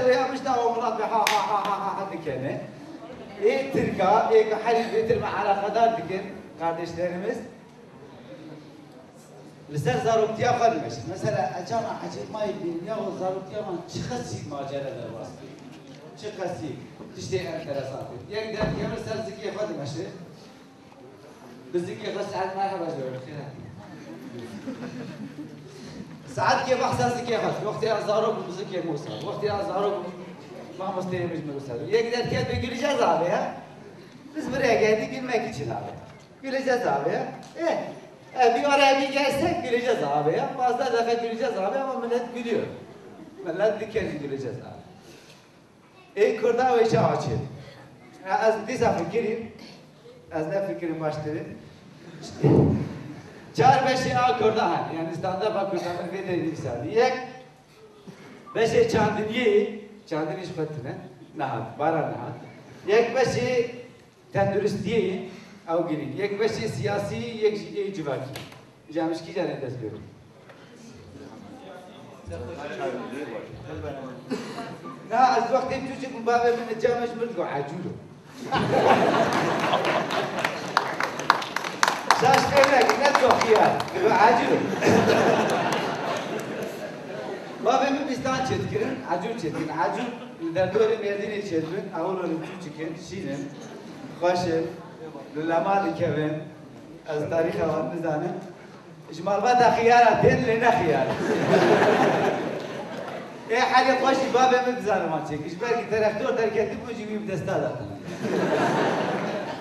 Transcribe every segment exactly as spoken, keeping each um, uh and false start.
Yapmışlar o Murat Bey, ha, ha, ha, ha, ha, ha dikene. E, Tirka, e, herî bêtir me alakadar dikin kardeşlerimiz. Li ser zaroktiya xwe dimeşin. Mesela, ez carna ecêb mayî bînim, ya o zaroktiya me çi qesî macera derbas kir. Çi qesî tiştê enteresan kir. Yek derkeve ser zikê xwe dimeşin. Bi zikê xwe saet merheba ji we bixêr hatî. Saet ke behsa zikê xwe. Wextê ez zarok bûm zikê me wisa. Wextê ez zarok bûm mamosteyê min ji min wisa. Yek derket bi gilî ceza be ya. Biz buraya geldik gülmek için abi. Güleceğiz abi ya. E, e, bir araya bir gelsek güleceğiz abi ya. Fazla dakika güleceğiz abi ama millet gülüyor. Millet bir kez güleceğiz abi. Ê Kurda wê çawa çê? Ha, ez dîsa fikirîm, ez ne fikirîm baştirî. Çar beşê a Kurda hene, yani stand-up a Kurda min vê derê dîsa. Yek, beşê çandiniyê, çandinî ji xwe tune, nehat, bara nehat. Yek beşê tenduristiyê, ew girîng. Yek beşê siyasî, yek jî ê civakî. Îca min ji kî carê dest pê bû? Na, ez wextê biçûçik bûm, bavê min li cem min ji min digot, "Ecûro." Şaş pê veke, ne digot xiyar, digot, "Ecûro." Bavê min bîstan çêdikirin, ecûr çêdikirin. Ecûr li derdorê Mêrdînê çêdibin, ewro li biçûçik in, şîn in, xweş in, li lema dikevin. Ez tarîxa wan nizanim. Ji malbata xiyara tên lê ne xiyar. Ê herê xwe jî bavê min dizane wan çêkir. Ji ber ki terektor derketibû jî wî bi desta da.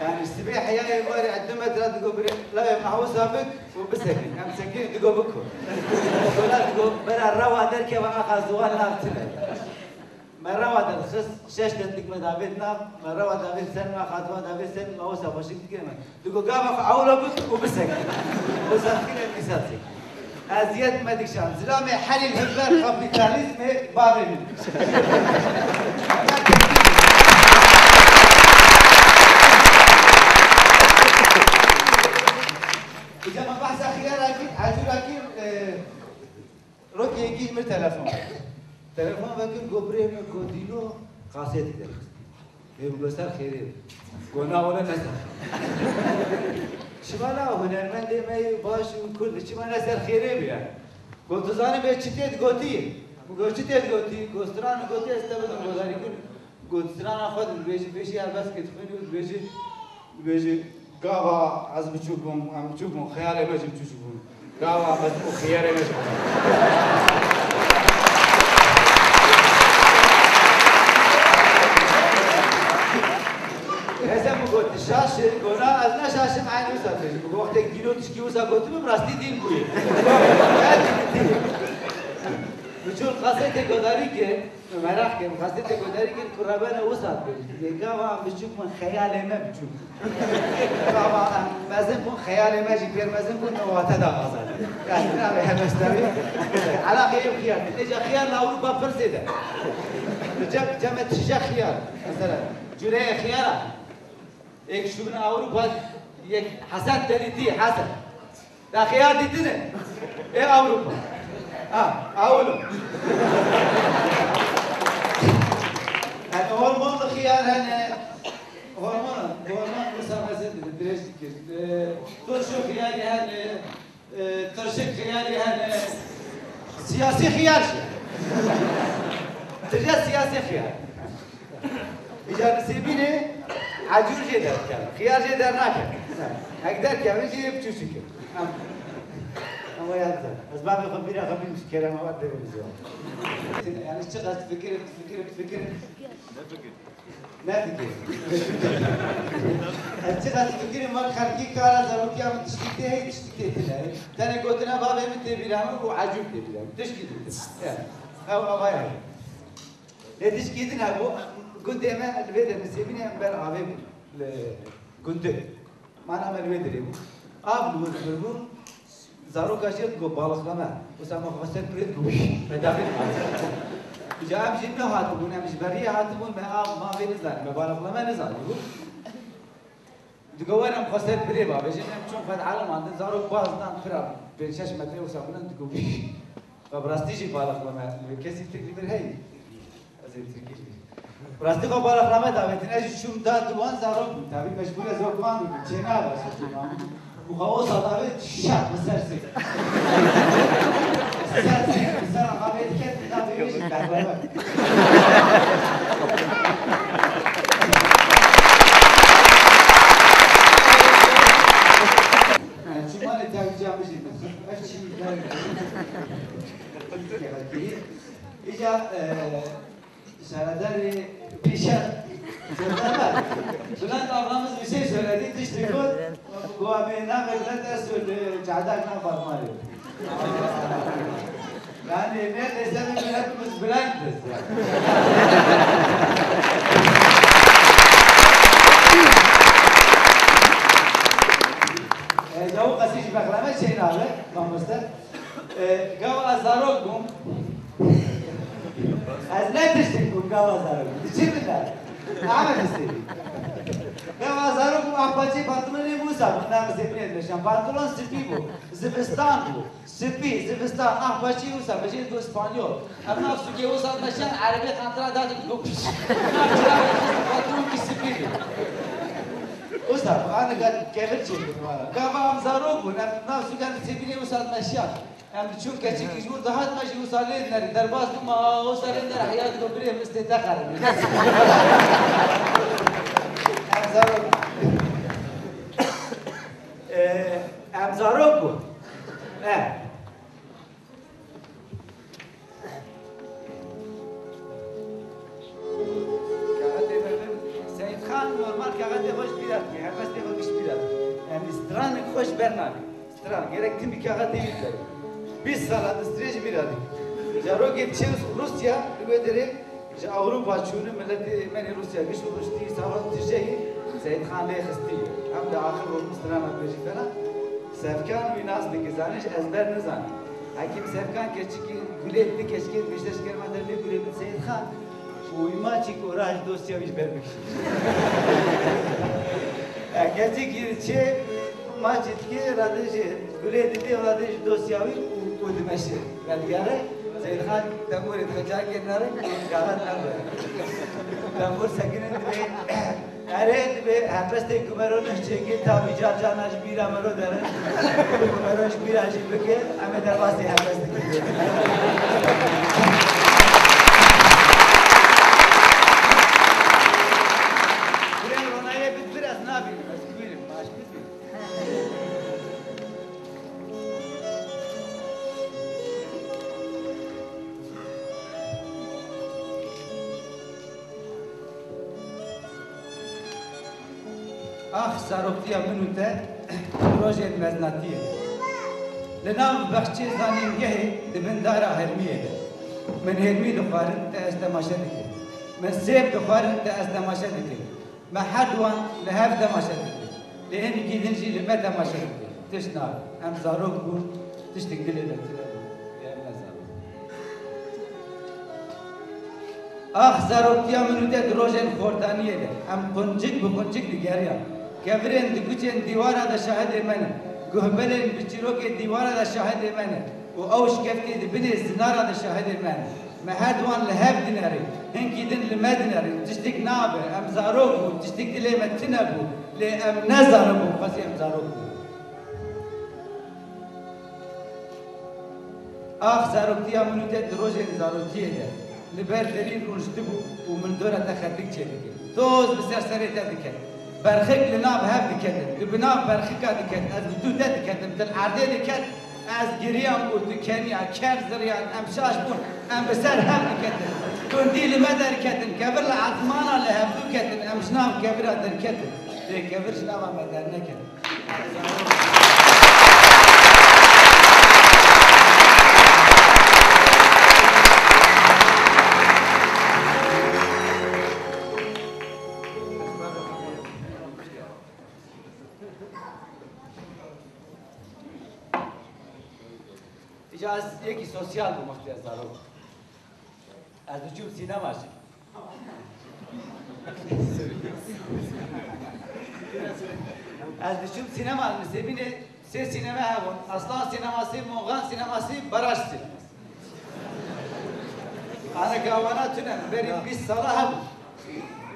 Yani sibê heyayê warê eddu metra digo birê lawê mahwusa bik û bisekin. Em sekin digo biko. Dolar digo bera rewa derkeve axa ziwan nav tine. Me rewa derxist, şeş detik me davêt nav, me rewa davêt ser, me xatwa davêt ser, me wisa xweşik dikir me. Digo gava xwe ewro bik û bisek. Wisa dikir em dîsa dikir. Eziyet me dikşan. Zilamê herî li hember kapîtalîzmê bavê min. Îca me behsa xiyara kir, ecûra kir, e, Rokê yekî ji min telefon kir. Telefon vekir, got, "Birê min, got, dîno kasetê derxistî." Ê, min got, "Ser xêrê be." Got, "Na, wele ne ser." Çima na hunermendê me yê baş û kurd, çima ne ser xêrê be yani? Got, "Tu zanî bê çi tê digotî?" Min got, "Çi tê digotî?" Got, "Stran gotî, ez te bidim godarî kir." Got, strana xwe dibêjî, pêşî helbestkê dixwînî û dibêjî, dibêjî, gava ez biçûk bûm, em biçûk bûn, xeyalê me jî biçûk bûn. Gava ez bû xiyarê me jî. Hesen min got, tu şaş î? Got, na, ez ne şaş im, eynî wisa dibêjim. Got, wextê dîno tişkî wisa gotibim, rastî dîn bûye. Belkî dîn. Biçûn kasetê godarî kir. Meraq kir, xwestê te godarî kir, kurre bene wisa dibêjî. Dibê, gava em biçûk bûn, xeyalê me biçûk. Gava em mezin bûn, xeyalê me jî pêr mezin bûn, me wate da azad. Yani, navê helbestdarî. Elaqê ew xiyar. Êca xiyar li Ewropa pir zêde. Li cem, cem me tije xiyar. Mesela, cureyê xiyara. Êk şûbin Ewropa, yek hesed te dîtî, hesed. Te xiyar dîtine? Ê Ewropa. Ha, ewlo. Yani hormonlu xiyar hene. Hormon, hormon wisa mezin dibin, dirêj dikir. Ee, turşu xiyarî hene. E, tirşik xiyarî hene. Siyasî xiyar jî. Tije siyasî xiyar. Îcar nisêbînê ecûr jê derdikevin. Xiyar jê dernakevin. Hek derkevin jî yê biçûçik in. Em, em waya dizan. Ez bavê xwe bîra xwe bînim ji kerema we devê min ziwan. Yani çiqas fikirim, fikirim, fikirim. Ne fikir? Ez çiqas fikirim, wek xelkî kara zarokiya min tiştî tê hey, tiştî tê tune hey. Tenê gotina bavê min tê bîra min û ecûb tê bîra min. Tişkî din tune. Ya. Ew avaya ye. Lê tişkî din hebû, gundê me li vê de nisêbînê em ber avê bûn. Li gundê. Mana me li wê dirê bû. Av li wir vir bû. Zaroka jê digot baliqleme. Wisa me xwe ser pirê digot, me davêt. Îca em jî nehatibûn, em ji beriyê hatibûn, me av mavê nizanî, me baliqleme nizanîbû. Digot werin em xwe ser pirê bavêjin, em çûn xwe dielomandin, zarok baz dan pira pênc şeş metre wisa bilind, digot, "Wî, xwe bi rastî jî baliqleme, kesî tik li vir heyî." Ez Rastî xwe bala xwe me davêtin, ez jî çûm da di wan zarok bûn. Tabî mecbûr ez wek wan bûm. Çênabe ez çûm. Û xwe o sadavê şak li ser sê. Ser sê, ser axavê diket, da bêjî behleme. Çimanê tevîca min jî min. Ev çî. Îca, e, Şaredarê pêşe. Bülent ablamız bir şey söyledi, tiştê got, got, "Abi, ne verdiler, ez söyle, cadak ne bakmadı." Yani neredeyse bir hepimiz Bülent'iz yani. E, cevap kasih bexleme şey ne abi, mamoste? E, gava zarok bûm. Ez ne tiştek bûm, gava zarok bûm. Diçe min de. Ahmet istedi. Gava zarok bûm, ah paçê pantolonê wisa bû, namê Zebînê dimeşan. Pantolon spî bû. Zivistan bû. Spî, zivistan, ah paçê wisa, bejê got spanyol. Em nav sûkê wisa dimeşan, erebê qantira dadî got. Pantolon kî spî bû. Wisa, anî gat kevir çêkir wara. Gava em zarok bûn, em nav sûkan Zebînê wisa dimeşan. Em diçûn keçik ji wir dihat me jî wisa lê dinerî. Derbas bûma, wisa lê dinere, heya digo birê min stê te xeribî. Em zarok. Ee, em zarok bûn. E. Kaxetê me bin. Seyîd Xan normal kaxetê xwe ji bîra dike. Helbestê xwe giş bîra dike. Yanî stranek xwe ji ber nake. Stran, gerek tim bikaxa tê bî. Bîst sala di strê ji bîra dî. Carokê diçe Rûsya, li wê derê ji Ewropa çûne, miletê me nê Rûsya giş û rûştî, salon tijehî Seyîd Xan lê xistî. Em di axir rûn strana bêjî fena. Sevkan wî nas dike, zanî ji ezber nizanî. Hekîm Sevkan keçikî gulê di keçikê dibêje ji kerema te lê gulê min Seyîd Xan. Û wî maçî ku ra ji dosya wî ji ber bikişî. Ya, keçikî çê Maçê dike, radê jî gulê didê, radê jî dosya wî û, û dimeşe. Vedigere, Zeydxan temûrê dixwe cakê nere, gaxet nebe. Temûr sekinin dibê, erê dibê, helbestê ku mero neh çêkê, tavî car carna ji bîra mero dere. Ku mero ji bîra jî bike, em ê derbasî helbest dikin. Gulê Ronayê bit bir ez nabînim, ez kubîrim, baş bit. Ax, zaroktiya min û te rojên meznatiyê. Li nav bexçê zanîngehê di bin dara hermiyê de. Min hermî dixwarin, te ez temaşe dikim. Min sêv dixwarin, te ez temaşe dikim. Me her duwan li hev temaşe dike. Lê hinekî din jî li me temaşe dike. Tişt nabe. Em zarok bûn, tiştek dilê me tune bû. Lê em ne zarok. Ax zaroktiya min û te di rojên xortaniyê de. Em quncik bi quncik digeriyan. Kevirên di kuçên dîwara de şahidê me ne. Guhbelên bi çîrokê dîwara de şahidê me ne. Û ew şikeftê di binê zinara de şahidê me ne. Me her duwan li hev dinerin, hinkî din li me dinerin, tiştek nabe, em zarok bûn, tiştek dilê me tune bû, lê em ne zarok bûn, xwezî em zarok bûn. Ax zaroktiya min û te di rojên zarokiyê de, li ber derî rûniştibû û min dora te xetik çêdikin. Toz bi ser serê te diket. Berxik li nav hev diketin. Tu bi nav berxika diket. Ez bi tu te diketim. Tu li erdê diket. Ez giriyam û tu keniya. Kev ziriyan. Em şaş bûn. Em bi ser hev diketin. Tundî li me derketin. Kevir li ezmana li hevdû ketin. Em ji nav kevira derketin. Lê kevir ji nava me derneketin. Îca ez yekî sosyal bûm wextê ez zarok bûm. Ez diçûm sînema jî. Ez diçûm sînema, li Zebînê sê sînema hebûn. Aslan sînemasî, Moxan sînemasî, Baraj sînemasî. Xaneka wana tune, berî bîst sala hebû.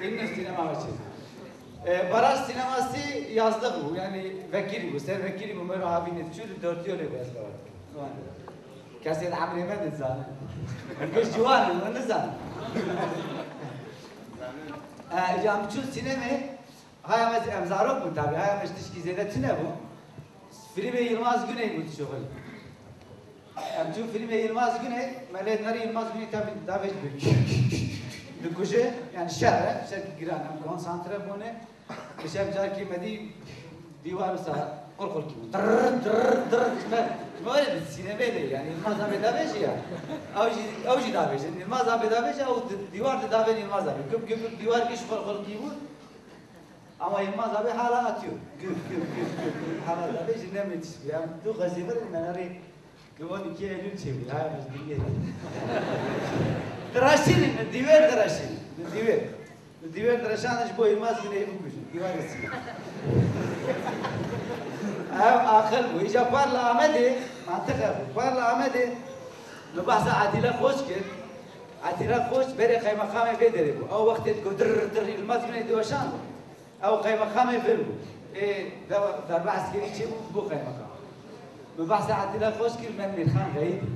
Îlmî sînema ve çêbû. E, Baraj sînemasî yazdix bû, yanî vekirî bû, ser vekirî bû, mero havînê diçû li dörtiyolê bû ez lewat. Kesê li emrê me dizane. Giş ciwan in, min nizane. E, îca em çûn sînemê, haya me em zarok bûn tabî, haya me ji tişkî zêde tune bû. Filmê Yilmaz Güney bû dişuxil. Em çûn filmê Yilmaz Güney, me lê nerî Yilmaz Güney tabî davêj bi dikuje, yani şer e, şer giran, em konsantre bûne. Bi şev carkî me dî dîwar wisa qurqurkî bû. Dırr, dırr, dırr. Me, me öyle bir sinemê de yani Yilmaz abi davêjî ya. Ew jî, ew jî davêjin. Yilmaz abi davêjî, ew di-, dîwar di davên Yilmaz abi. Güm güm güm dîwar giş qurqurkî bû. Ama Yilmaz abi hala atıyor. Güm güm güm güm güm. Hala davêjî ne müthiş. Yani du xezî vir, me nerî Givon iki Eylül çevir, ha, biz dinleyelim. Diraşînin, dîwêr diraşînin, dîwêr. Dîwêr diraşan ji bo Yilmaz Güneyî bikujin, dîwar etsin. Ev aqil bû. Îca par li Amedê, mantiq ev bû. Par li Amedê, min behsa Atîla Xoç kir. Atîla Xoç berê qeymeqamê vê derê bû. Ew wextê digot, dirr, dirr, Yilmaz Güney diweşan bû. Ew qeymeqamê vir bû. Ê, de-, darbe eskerî çêbû, bû qeymeqam. Min behsa Atîla Xoç kir, me Mîrxan Xeyîdî.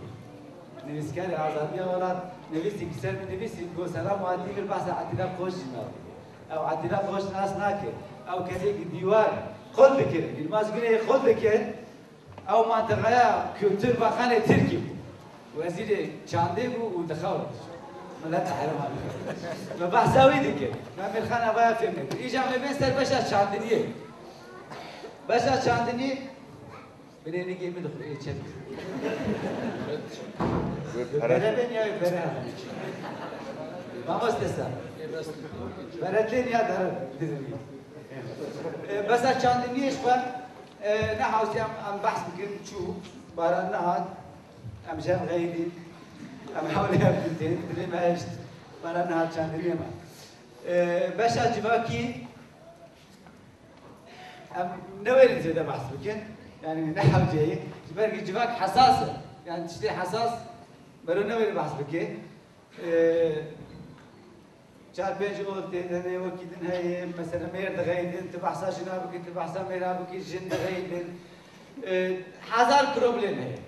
Nivîskarê Azadiya Welat, nivîsî bi ser min nivîsî, got, Selam û Atî kir, behsa Atîla Xoç jî nabî. Ew Atîla Xoç nas nake. Ew kesê ki dîwar xul dikir, Yilmaz Güneyê xul dikir. Ew mantiqaya Kultur Bakanê Tirkî bû. Wezîrê çandê bû û dixewt. Milet heyran bû. Me behsa wî dikir. Me Mîrxan Avaya fêm nekir. Îca me bên ser beşa çandiniyê. Beşa çandiniyê binênigê min dixwe ê çep. Berebên ya bere. Mamoste sa. Beretên ya dere. E, besa çandiniyê ji xwe, e, nehewsî em, em behs bikin, çû, baran nehat, em jen xeyidîn, em hewlê hev dîtin, dilê me hişt, baran nehat çandiniyê me. E, beşa civakî, em newêrin zêde behs bikin, yani ne hewceyê, ji ber ku civak hesas e, yani tiştê hesas, mero newêrin behs bike. E, Çar pênc ol tê de ne wekî din heye, mesela mêr dixeyidin, tu behsa jina bikî, tu behsa mêra bikî, jin dixeyidin. E, hezar problem heye.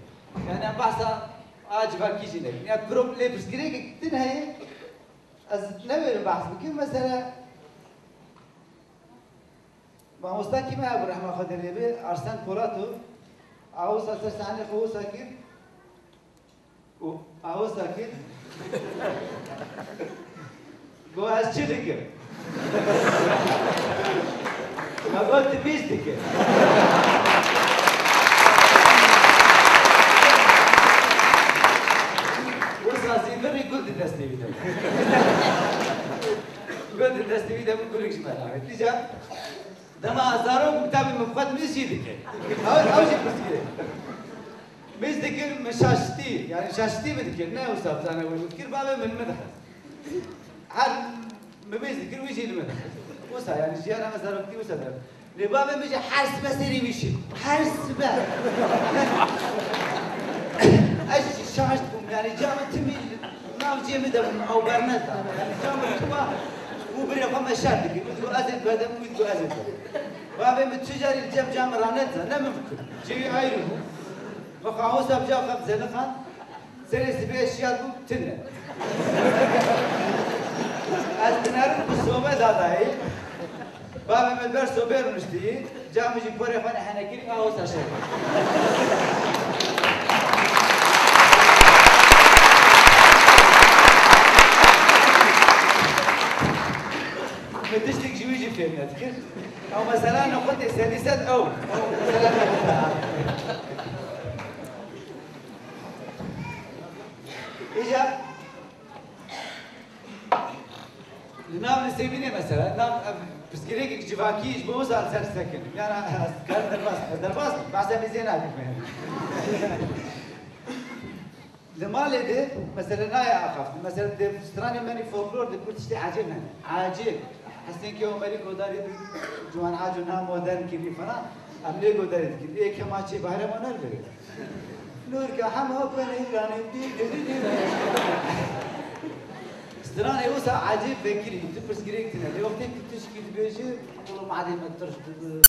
Yani em behsa a civakî jî nekin. Ya problem, lê pirsgirêkek din heye, ez newêrim behs bikim, mesela mamosta kî me hebû rehma Xwedê lê be, Arsen Polat û a wisa ser sahnê xwe wisa kir. Û a wisa kir. Got, ez çi dikim? Me got, tu bîst dikir. Wisa zîvirî gul di destê wî de bû. Gul di destê wî de bû, gulik ji me navêt. Dîca Dema zarok bû, tabî min xwet mîz jî dikir. Ew, ew jî pirsgirêk. Mîz dikir, min şaştî, yani şaştî min dikir. Ne wisa bizane wê min dikir, bavê min li min dixist. Her min mîz dikir, wî jî li min dixist. Wisa, yani jiyana me zaroktî wisa der. Lê bavê min jî her sibe serî wî şî. Her sibe. Ez jî şaş bûm, yani ca min timî Nav cihê min de bûn, ew berneda. Yani, cama tu wa, û birê xwe me şer dikir. Min digot, ez ê bedim, wî digot, ez ê bedim. Bavê min tu carî li cem cam min ranediza, ne mimkun. Cihê ayrî bû. Min xwe hosa bi cav xwe zelixan, serê sibê şiyar bû, tune. Ez dinerim bi sobe dadayî. Bavê min ber sobê rûniştî, ca min jî porê xwe nehenekirî, a wisa şer. Min tiştek ji wî jî fêm nedikir. Ew mesela nexwetê sedî sed ew. Ew mesela nexwete. Îca Li nav Nisêbînê mesela, nav, ev, pirsgirêkek civakî ji bo wisa li ser sekin. Yana, ez dikarim derbas, derbas, behsa mêzê nakim. Li malê de, mesela, nayê axaftin. Mesela, di stranê me nî folklor de ku tiştê ecêb hene. Ecêb. Hesên Kêw Omerî godarî di ciwan aco na modern kirî falan. Em lê godarî dikin. Ê kema çê Bahre Moner vere. Nûrke hema peneyranê dî, dî, dî, dî. Ziranê wisa ecêb vekirî, tu pirsgirêk tine. Lê wextê tu tişkî dibêjî, wilo madê me tirş dibi.